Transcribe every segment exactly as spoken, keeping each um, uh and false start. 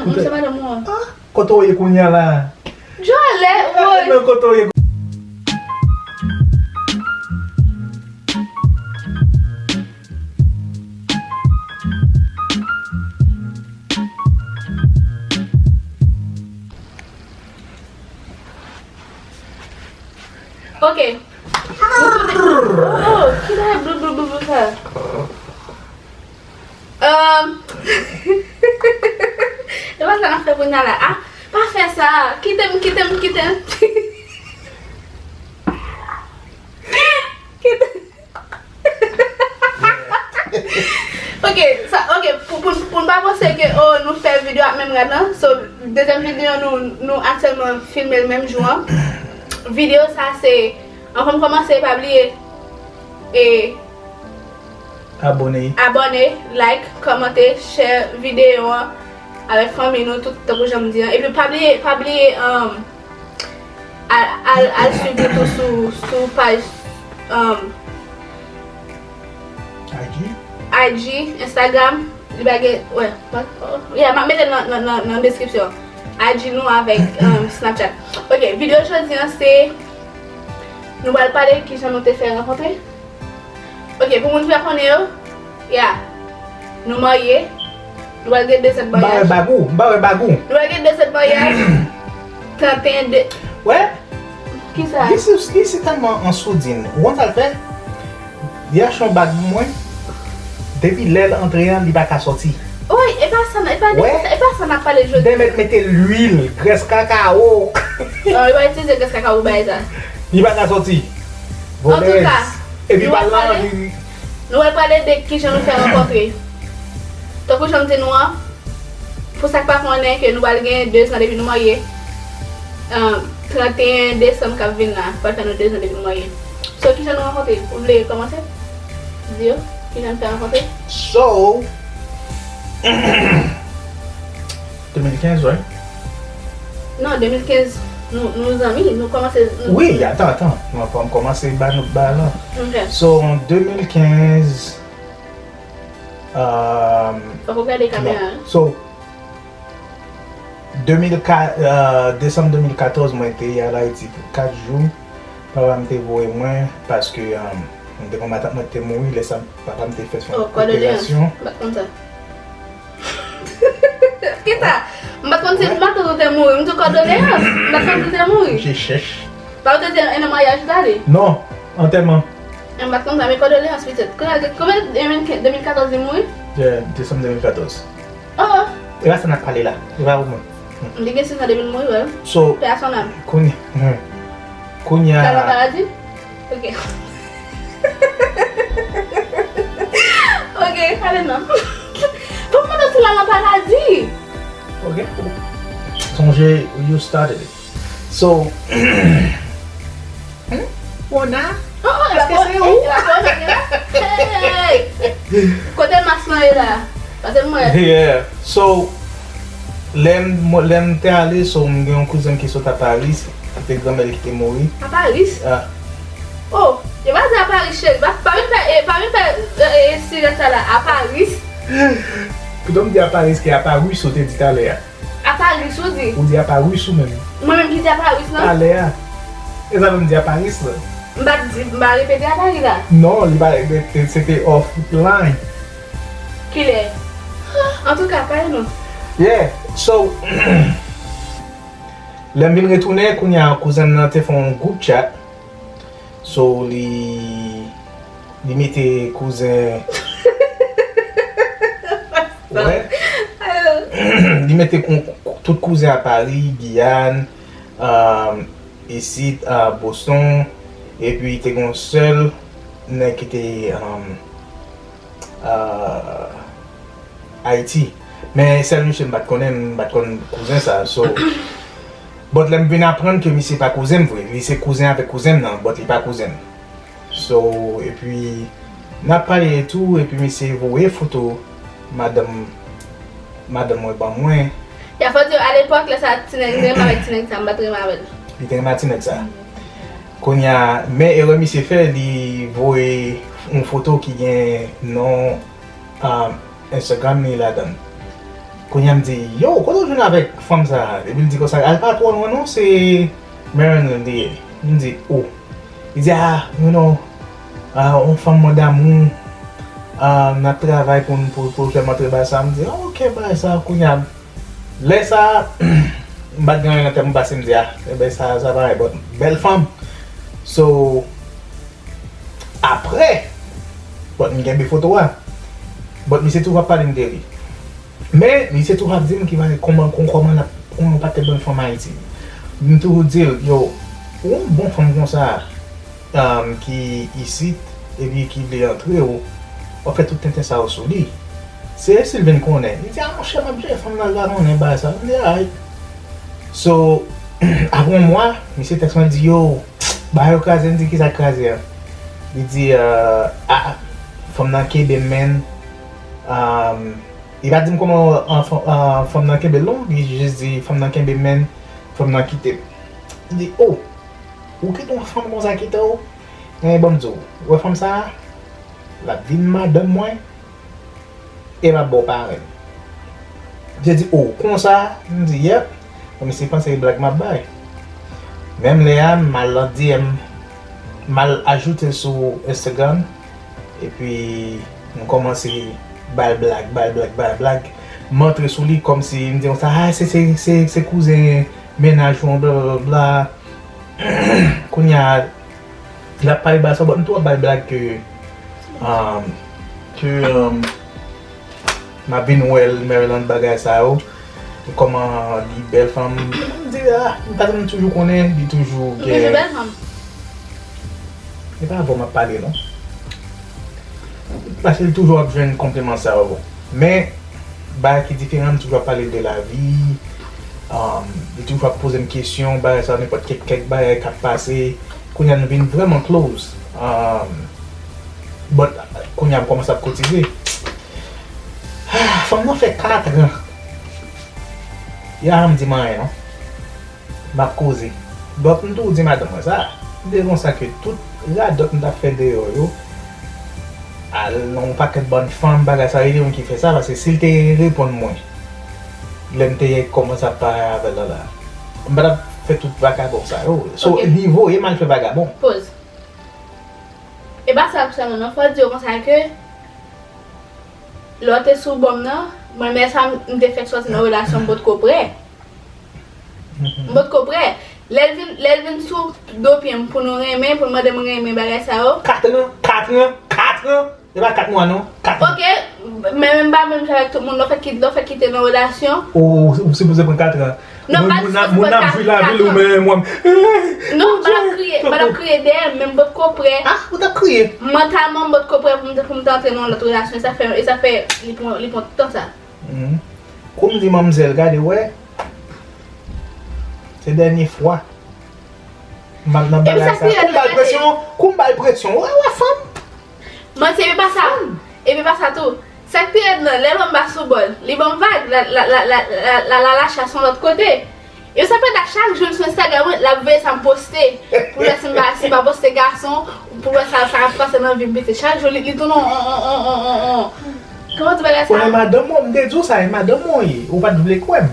Mwen se madanm ou an. Ah, kote w ye kounye a la? Jole, woy. Men kote w ye? Ok. Oh, ki bagay blou, blou, blou, blou sa? Um, e pa sa n ap fè kounye a la. Ah, pa fè sa. Kite m, kite m, kite m. Kite m. Ok, sa, ok, pou, pou, pou n pa panse ke, oh, nou fè videyo ak menm rad lan. So, dezyèm videyo nou, nou aktyèlman filme l menm jou an. Videyo sa se, anvan m kòmanse, pa bliye, e, abòne, abòne, like, kòmante, share videyo an avèk fanmi nou tout, tankou jan m di an. Epi pa bliye, pa bliye, um, al, al, al swiv nou tou sou, sou paj, um, I G? I G, Instagram, li pa gen, wè, pa, oh, yeah, m ap mete nan, nan, nan, nan deskripsyon. I G nou avèk, um, Snapchat. Ok, videyo jodi an se, nou pral pale kijan nou te fè rankontre. Ok, pou moun ki pa konnen yo, ya, nou marye, nou pral gen de zan de maryaj. M pa wè bag ou, m pa wè bag ou. Nou pral gen de zan de maryaj, trannteyen de. Wè? Kisa? Li se, li se tèlman an soudin. Ou konn sa l fè? Li achte yon bag pou mwen. Depi lè l antre an, li pa ka sòti. Wi, e pa sa, e pa de sa, e pa sa n ap pale jodi. Demet mete lwil, grès kakawo. Non, li pa itilize grès kakawo pou bagay sa. Li pa ka sòti. Antouka, epi nou pral pale, nou pral pale de kijan nou fè rankontre. Tankou jan m di nou an, pou sa k pa konnen ke nou pral gen de zan depi nou marye, um, trannteyen desanm k ap vin la, pral fè nou de zan depi nou marye. So, kijan nou rankontre? Ou vle kòmanse? Di yo, kijan nou fè rankontre? So, de mil kenz, right? Non, de mil kenz, nou, nou zanmi, nou kòmanse, nou... Wi, atann, atann. Mwen fò m kòmanse ba nou ba lan. Ok. So, an de mil kenz, um, fòk ou gade kamera, non. So, de mil kat, euh, desanm de mil katòz, mwen te al Ayiti pou kat jou. Papa m te voye mwen paske, um, m te gen matant mwen ki te mouri. Lè sa, papa m te fè yon operasyon. Oh, kondoleyans. M pa t konn sa. Kisa? M pa t konn si matant ou te mouri. M di kondoleyans. M pa t konn si te mouri. Je chèch. Pa ou te di e nan maryaj ou t ale? Non, antèman. M pa t konn sa, men kondoleyans pitit. Kounye a, konbyen, de mil katòz li mouri? Yeah, desanm de mil katòz. Oh, oh. E pa sa n ap pale la. E pa ou mwen. M te gen sis an depi l mouri, wè. So, paix à son âme. Kounye, hmm. Kounye a. Sa nan paradi? Ok. Ok, ale non. Fò m mande w si l al nan paradi. Ok. Sonje, you started it. So, hmm? Wona? Oh, oh, èske se ou? Hey! Kote mas lan ye la? Pase m wè. Yeah. So, lè m, lè m te ale, so, m gen yon kouzen m ki sot a Paris, ki te granmè l ki te mouri. A Paris? Ah. Oh, yo pa di a Paris, cheri. Pa, pa vin fè, eh, pa vin fè, eh, eh, sirèt sa la. A Paris. Pito m di a Paris ke a Paris, ou te di talè a. A Paris, ou di? Ou di a Paris ou menm? Mwen menm ki di a Paris, non? Talè a. E sa fè m di a Paris la. M pa t di, m pa repete a Paris la. Non, li pa, se te offline. Kilè? Antouka, pale non. Yeah, so, lè m vin retounen, kounye a, kouzen m nan te fè yon group chat. So, li, li mete kouzen. Wè. Li mete kon, tout kouzen a Paris, Guyane, um, isit, uh, Boston, epi te gen yon sèl nèg ki te, um, uh, Ayiti. Men sèl misye m pa t konnen, m pa t konn kouzen sa. So, but lè m vin aprann ke misye pa kouzen m vre, li se kouzen avèk kouzen m nan, but li pa kouzen m. So, epi, n ap pale etou, epi misye voye foto madanm, madanm mwen ban mwen. Ya fò di yo, alepòk, lè sa, ti nèg, m te renmen avèk ti nèg sa, m pa t renmen avè l. Li te renmen ak ti nèg sa. Kounye a, men erè misye fè, li voye yon foto ki gen non, um, Instagram li ladan l. Kounye a m di, yo, kote w jwenn avèk fanm sa a? Epi l di konsa, al pa twò lwen non, se Maryland li ye. M di, o. Li di, ah, you know, ah, yon fanm mwen damou, ah, n ap travay pou n, pou, pou l fè m antre bagay sa. M di, ah, ok, bagay sa, kounye a, lè sa, m pa t gen anyen nan tèt mwen pase m di, ah, e bagay sa, sa parèy, but bèl fanm. So, apre, but m kenbe foto a. But misye toujou ap pale m de li. Men, misye toujou ap di m ki mare kòman, kon, kòman l ap, kòman yon pakèt bann fanm Ayiti. M toujou di l, yo, yon bon fanm konsa, um, ki isit, epi ki vle antre w, w ap fè tout tenten sa yo sou li. Se si l vin konnen. Li di, a, monchè, m ap jere fanm nan, l pa konnen bagay sa. M di, alright. So, apre yon mwa, misye tèks mwen, l di, yo, bagay yo kraze, m di, kisa k kraze a? Li di, uh, a, fanm nan kenbe m, man. Um, li pa di m kòman, uh, fanm, uh, fanm nan kenbe l non, li jis di, fanm nan kenbe m, man, fanm nan kite m. M di, o, ou kite yon fanm konsa kite w? Men ban m di w, ou wè fanm sa a? L ap vin madanm mwen, e m ap ba w parenn. Misye di, o, konsa? M di, yep. Bon, misye panse e blag m ap bay. Menm lè a, m al nan D M, m al ajoute l sou Instagram, epi m kòmanse ba l blag, ba l blag, ba l blag. M antre sou li kòmsi m di konsa, a, se, se, se, se kouzen mennaj ou an, blablabla. Kounye a, l ap pale bagay sa, but m tou ap ba l blag ke, um, ke, um, m ap vin wè l, Maryland, bagay sa yo. Kòman li bèl fanm, m di, a, m pa janm toujou konnen, li toujou gen. Li toujou bèl fanm. E pa avè w m ap pale, non. Paske li toujou ap jwenn konpliman sa yo. Men, bagay ki diferan, m toujou ap pale de lavi. Um, li toujou ap poze m kesyon, bagay sa, nenpòt kèk, kèk bagay k ap pase. Kounye a, nou vin vrèman close. Um, but, kounye a, m kòmanse ap kotize. Ah, fanm nan fè kat an. Ya, m di m anyen, non. M ap koze. But m toujou di madanm mwen sa. M te konsa ke tout radòt m t ap fè deyò yo, al nan yon pakèt bann fanm, bagay sa, rele moun ki fè sa, paske si l te reponn mwen, lè m te kòmanse ap pale avè l la, la, m pa t ap fè tout vagabon sa yo. So, ok, li voye m al fè vagabon. Poz. E pa sa sèlman, non, fò di yo konsa ke lè w te sou bò m nan, mwen, men sa m te fèk sòti nan relasyon, m potko prè. M potko prè. Lè l vin, lè l vin sou do pye m pou nou renmen, pou l mande m renmen, bagay sa yo. Katran, katran, katran. E pa kat mwa non, katran. Ok, men menm pa menm jan avèk tout moun, lè w fèk kit-, lè w fèk kite nan relasyon. Ou, ou, ou sipoze pran katran. Non, moun, pa moun ap, moun ap jwi lavi l, ou menm, mwen. Non, m pa t ap kriye, m pa t ap kriye dèyè, men m potko prè. Ah, ou t ap kriye? Mantalman, m potko prè pou m te, pou m te antre nan yon lòt relasyon. E sa fè, e sa fè li pran, li pran tout tan sa. Mhm. Kou m di manmzèl, gade, wè. Se dènye fwa. M ap nan bagay sa. Kou m ba l presyon, kou m ba l presyon, wè, wè, fanm. Manti, epi pa sa. Epi pa sa tou. Sa k pi rèd lan, lè l wè m pa sou bò l, li ban m vag, l al, l al, l al, l al, l al achte yon lòt kote. E sa pandan chak jou l sou Instagram mwen, l ap veye sa m poste. Pou l wè si m pa, si m pa poste gason, pou l wè sa, sa k ap pase nan vi m pitit. Chak jou li, li tounen on, on, on, on, on, on. Kòman di bagay sa? Konnen madanm mwen, m te di w sa, e madanm mwen w ye. Ou pa t vle kwè m.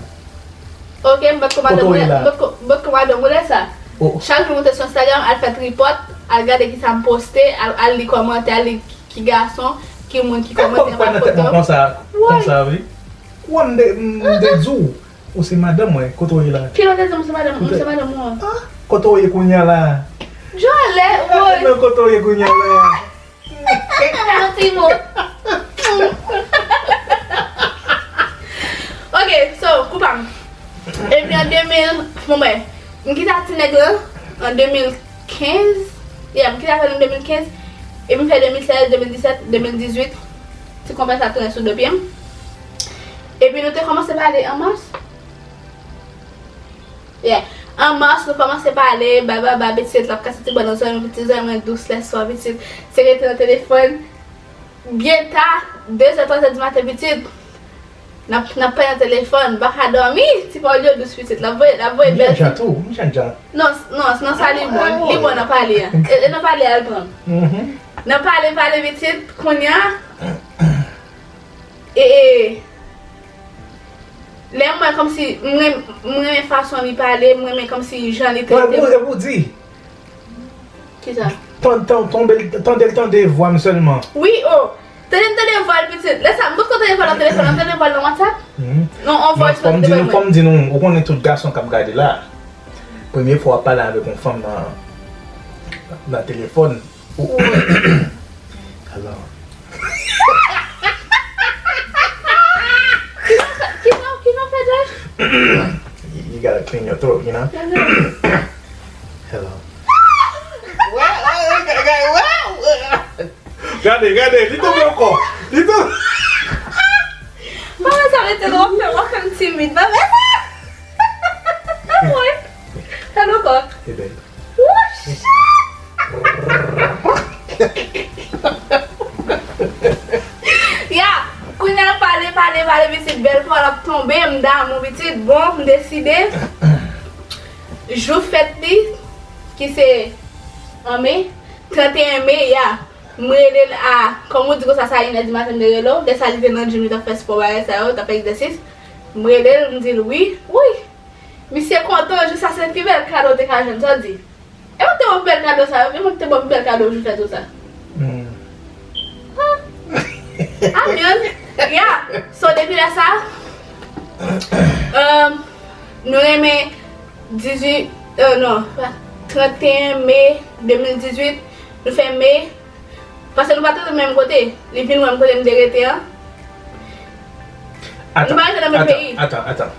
Ok, m potko madanm ou lè, m potko, m potko madanm ou lè sa. Oh. Chak jou m moute sou Instagram, al fè tripòt, al gade kisa m poste, al, al li kòmantè, al li ki gason, ki moun ki kòmante anba foto m. Konsa, konsa, wi. Wè m de, m de di w, ou se madanm mwen, kote w ye la? Kilè w te di m se madanm, m se madanm ou an? Ah, kote w ye kounye a la? Jòlè, woy. Non, kote w ye kounye a la? Yon ti mo. Ok, so, kou pa m. Epi an de mil, bon, mwen, m kite ak ti nèg lan an de mil kenz. Yeah, m kite avè l an de mil kenz. Epi m fè de mil sèz, de mil disèt, de mil dizuit. Ti konpè sa tounen sou do pye m. Epi nou te kòmanse pale an mas. Yeah. An mas, nou kòmanse pale, bababa, pitit, l ap kase ti bò nan zòrèy mwen, pitit, zòrèy mwen dous lèswa, pitit. Se rete nan telefòn. Byen ta, de zè, twa zè di maten, pitit. N ap, n ap pale nan telefòn, m pa ka dòmi, ti pawòl yo dous, pitit. L ap voye, l ap voye bèl. M jènjan tou, m jènjan. Non, non, nan sa li bon, li bon nan pale a. E, e nan pale a, l pran. Mhm. Nan pale, pale, pitit, kounye a. E, e, Lè m wè kòmsi, m renmen, m renmen fason li pale, m renmen kòmsi jan li trete m. Mwen, mwen, mwen di. Kisa? Tande l, tande l, tande vwa m sèlman. Wi, o. Tande m tande vwa l pitit. Lè sa, m potko tande vwa l nan telefòn, m tande vwa l nan WhatsApp. Non, on voice note. Fò m di nou, fò m di nou, ou konnen tout gason k ap gade la. Premye fwa w ap pale avèk yon fanm nan, nan telefòn. Ou, alò. Ki non, ki non fè Josh? You gotta clean your throat, you know? Hello. Gade, gade, li tonbe ankò. Li tonbe. Mwen sa rete lwen fè, mwen fè m timid. Mwen fè sa. Mwen. Fè l ankò. Hey, babe. Wouch! Ya, kounye a pale, pale, pale, pitit bèl pawòl ap tonbe, m damou pitit, bon, m deside, jou fèt li, ki se an me, trannteyen me, ya, m rele l a, kòm ou di konsa, sa inè di maten m te rele w, lè sa li te nan gym, li t ap fè spò, bagay sa yo, t ap fè egzèsis, m rele l, m di l wi, wi, misye kontan, jou sa se pi bèl kado w te ka jwenn, sa w di? E mwen ki te ba w bèl kado sa yo, e mwen ki te ba w bèl kado jou fèt ou sa. Hmm. Amyòn, ya. So, depi lè sa, um, nou renmen dizuit, euh, non, trannteyen me de mil dizuit, nou fè me, paske nou pa t rete menm kote. Li vin wè m kote m te rete an. Nou pa rete nan menm peyi. Atan, atan.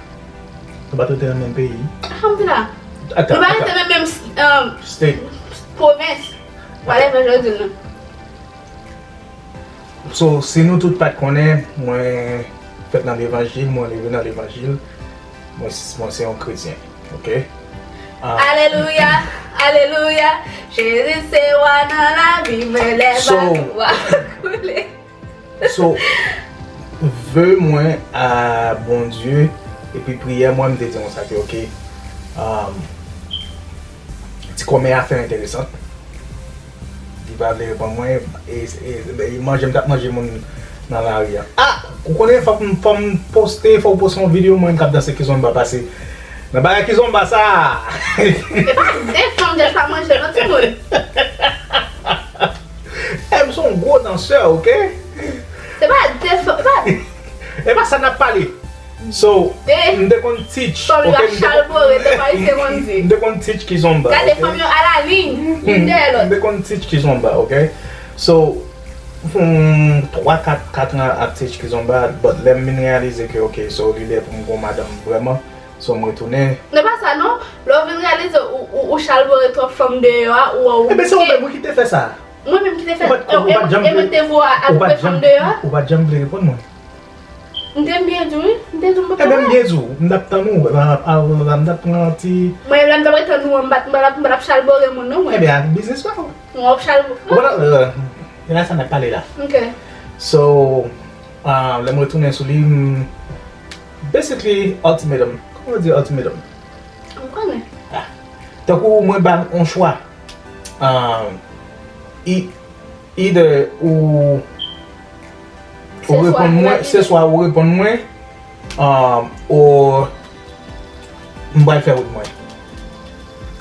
Nou pa t rete nan menm peyi. Alhamdulillah. Nou pa rete nan menm, um, state, pwovens. Whatever, jan w di l nan. So, si nou tout pa t konnen, mwen fèt nan levanjil, mwen leve nan levanjil, mwen, mwen se yon kretyen, oke? Ah. Alelouya, alelouya, Jezi se wa nan lavi mwen, lè so, batò a koule. So, ve mwen a Bondye, epi priyè mwen, m te di konsa ke, oke, um, ti kòmè a fè enteresan. Li pa vle reponn mwen, e, e, e manje m t ap manje moun nan lari a. Ah! Ou konnen fòk m, fò m poste, fò w poste yon videyo mwen k ap danse kizomba pase. Nan bagay kizomba sa a. E pa de fanm dèj pa manje non timoun. E m se yon gwo dansè, oke? Se pa de fanm, e pa E pa sa n ap pale. So, m te konn teach, fanm yo oke, ap m te konn, chalbore, tankou Ayisyen konn di. M te konn teach kizomba, gade oke? Fanm yo alaliny, youn dèyè lòt. M te konn teach kizomba, oke? So, m fè yon twa, kat, kat an ap teach kizomba, but lè m vin reyalize ke, oke, so, li lè pou m gen yon madanm vrèman, so, m retounen. Non, pa sa non, lè w vin reyalize ou, ou, ou chalbore twòp fanm deyò a, ou wè ou manke. Ebyen, se ou menm wi ki te fè sa. Mwen menm ki te fè, e, e, e mwen te voye al koupe fanm deyò a. Ou pa t janm vle reponn mwen. M te byen di w, wi. M te di w m pa t. Ebyen, m byen di w. M t ap tann ou. M t ap pran ti. Mwen, lè m t ap ret tann ou an, m pa t, m pa t ap, m pa t ap chalbore moun, non, mwen. Ebyen, ak biznis pa w. Mwen ap chalbore. Ou pa t, e la sa n ap pale la. Ok. So, ah, lè m retounen sou li, m, basically, ultimatum. Kòman yo di ultimatum? M konnen. Ah. Tankou mwen ba l yon chwa. Ah, i, either ou, ou reponn mwen, se swa ou reponn mwen, um, ou m pral fè wout mwen.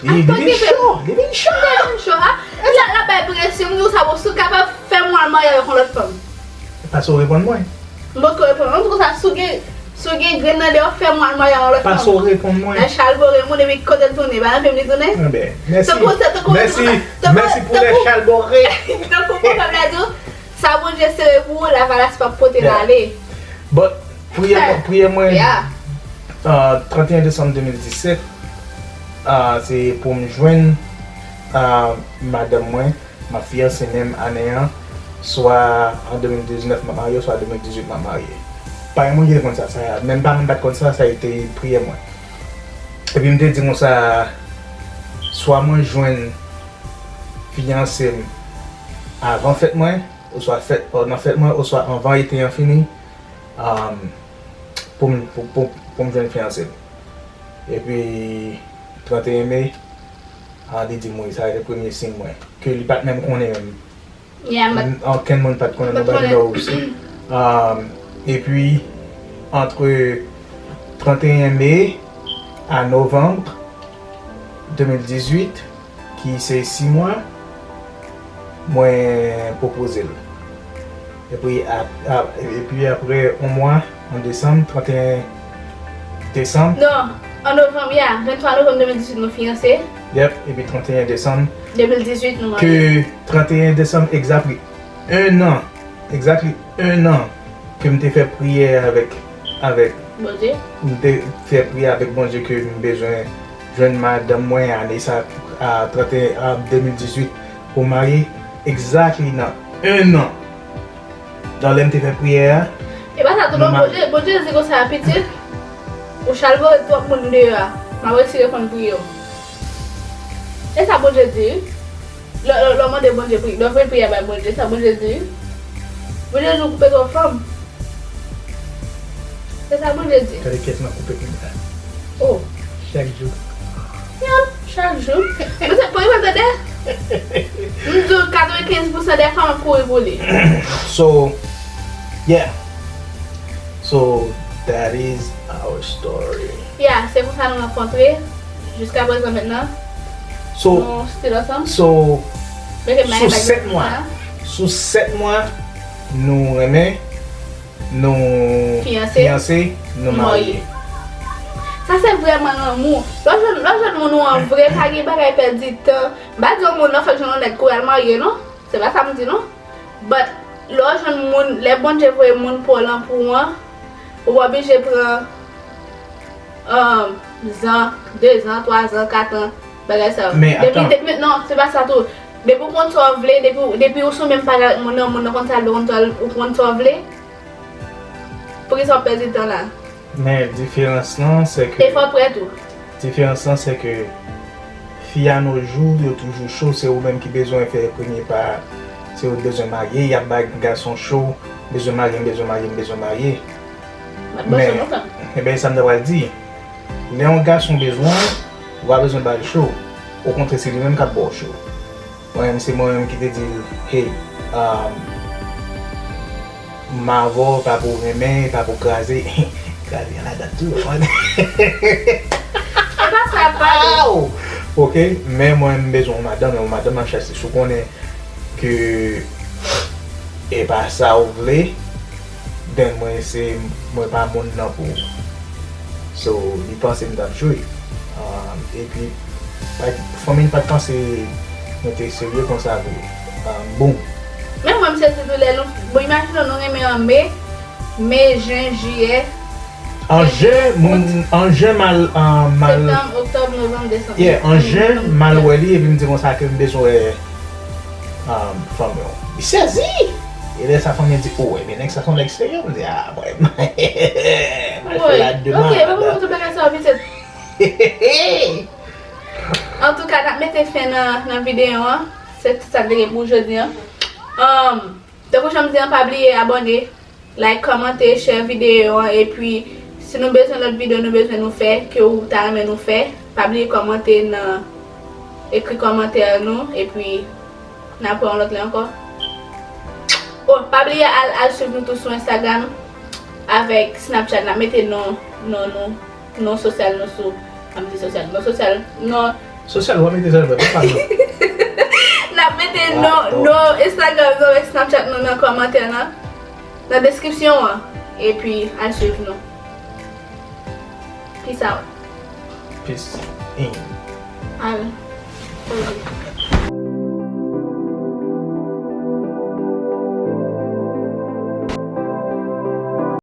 Li, li vin cho, li vin cho. Li vin cho, ha? L ap bay presyon, m di w sa, bon, si w kapab fè m al marye avèk yon lòt fanm. Paske w reponn mwen. M potko reponn. An tou ka, si w gen, si w gen grenn nan deyò, fè m al marye ak yon lòt fanm. Paske w reponn mwen. Al chalbore moun epi kote l tounen, pa nan fim li tounen? Enben, mèsi. Tankou, tankou, mèsi, tankou, mèsi pou lè chalbore. Tankou pwovèb la di w, sa Bondye sere pou ou, lavalas p ap pote l ale. But, priyè mwen, priyè mwen, ah, trannteyen desanm de mil disèt, ah, se pou m jwenn, ah, madanm mwen. M ap fiyanse menm ane an, swa an de mil diznèf m ap marye, swa de mil dizuit m ap marye. Pa gen moun ki te konn sa, sa, menm pa mwen m pa t konn sa, sa te priyè mwen. Epi m te di konsa, swa mwen jwenn fiyanse m avan fèt mwen, oswa fèt, nan fèt mwen, oswa anvan ete an fini, um, pou m, pou, pou, pou m jwenn fiyanse m. Epi, trannteyen me, ah, li di m wi, sa a te premye siy mwen. Ke li pa t menm konnen menm. Yeah, but ankenn moun pa t konnen, nobody knows. Um, epi, antre trannteyen me a novanm de mil dizuit, ki se sis mwa, mwen pwopoze l. Epi, a, a, epi apre yon mwa, an desanm, trannteyen desanm. Non, an novanm, ya, venntwa novanm de mil dizuit, nou fiyanse. Yep, epi trannteyen desanm. De mil dizuit, nou marye. Ke trannteyen desanm, exactly, un an, exactly, un an ke m te fè priyè avèk, avèk Bondye. M te fè priyè avèk Bondye ke m bezwen jwenn madanm mwen ane sa, a, trannteyen, a, de mil dizuit pou marye, exactly nan un an. Nan lè m te fè priyè a, e pa sa tou non, Bondye, Bondye di konsa, pitit, ou chalvore twòp moun deyò a, m ap retire fon priyè w. E sa Bondye di, wi. Lè, lè, lè w mande Bondye, pri, lè w voye priyè bay Bondye, sa Bondye di, wi. Bondye di w koupe twòp fanm. Se sa Bondye di. Gade kiyès m ap koupe kounye a. Oh. Chak jou. Yep, chak jou. Men se, pou li pa tande. M di w, katrevenkenz pousan dè fanm ap kouri pou li. So, yeah. So, that is our story. Yeah, se konsa nou rankontre. Jiska prezan mentnan, so, nou still ansanm. So, sou sèt mwa, sou sèt mwa, nou renmen, nou fiyanse, nou marye. Sa se vrèman lanmou. Lè w jwenn, lè w jwenn moun ou an vre, pa gen bagay pèdi tan. M pa di yon moun nan fèk jwenn yon nèg kou al marye, non. Se pa sa m di, non. But, lè w jwenn moun, lè Bondye voye moun pa w lan pou w an, ou pa oblije pran, um, zan, de zan, twa zan, kat an, bagay sa yo. Men depi, atan, depi, non, se pa sa tou. Depi w konn sa w vle, depi, depi w sou menm paj avèk moun nan, moun nan konn sa l vle, konn sa l, ou konn sa w vle, poukisa w ap pèdi tan la? Men diferans lan, se ke, e fò w prè tou. Diferans lan, se ke fi a no jou, yo toujou cho, se ou menm ki bezwen fè premye pa, se ou ki bezwen marye, y ap bay gason cho, m bezwen marye, m bezwen marye, m bezwen marye. M ap panse lontan. Men, e ben, sa m ta pral di. Lè yon gason bezwen w, ou pa bezwen ba l cho. Okontrè, se li menm k ap ba w cho. Mwen menm, se mwen menm ki te di l, hey, um, m avè w, pa pou renmen, pa pou kraze. Kraze an ladan tou. E pa sa, pa. Aw! Ok, men mwen, m bezwen yon madanm, yon madanm m ap chache. Si w konnen ke e pa sa w vle, then mwen se, mwen pa moun nan pou ou. So, li panse m t ap jwe. Um, epi, pa, fanmi l pa t panse mwen te serye konsa vre. Um, boom. Men mwen, m sezi tou lè nou, bon, imajine w, nou renmen an me, me, jen, jiyè, an jen, moun, an jen, m al, um, m al, septanm, oktòb, novanm, desanm. Yeah, an jen, m al wè li, epi m di konsa ke m bezwen wè, um, fanmi w. Li sezi! E lè sa fanmi an di, o, ebyen, nèg sa se yon nèg serye. M di, a, mwen, m al fè la demann. Ok, mwen konprann tout bagay sa yo, pitit. Antouka, n ap mete fen nan, nan videyo an. Se tout sa n te gen pou jodi an. Um, tankou jan m di an, pa bliye abòne, like, kòmante, share videyo an, epi si nou bezwen lòt videyo nou bezwen nou fè, ke ou ta renmen nou fè, pa bliye kòmante nan, ekri kòmantè nou, epi n ap wè yon lòt lè ankò. Oh, pa bliye al, al swiv nou tou sou Instagram avèk Snapchat, n ap mete non, non nou, non sosyal nou sou, pa m di sosyal, non sosyal, non. Sosyal, w ap mete sosyal, men pa non. N ap mete non, non Instagram nou avèk Snapchat nou nan kòmantè nan, nan deskripsyon an. Epi, al swiv nou. Peace out. Peace in. Al.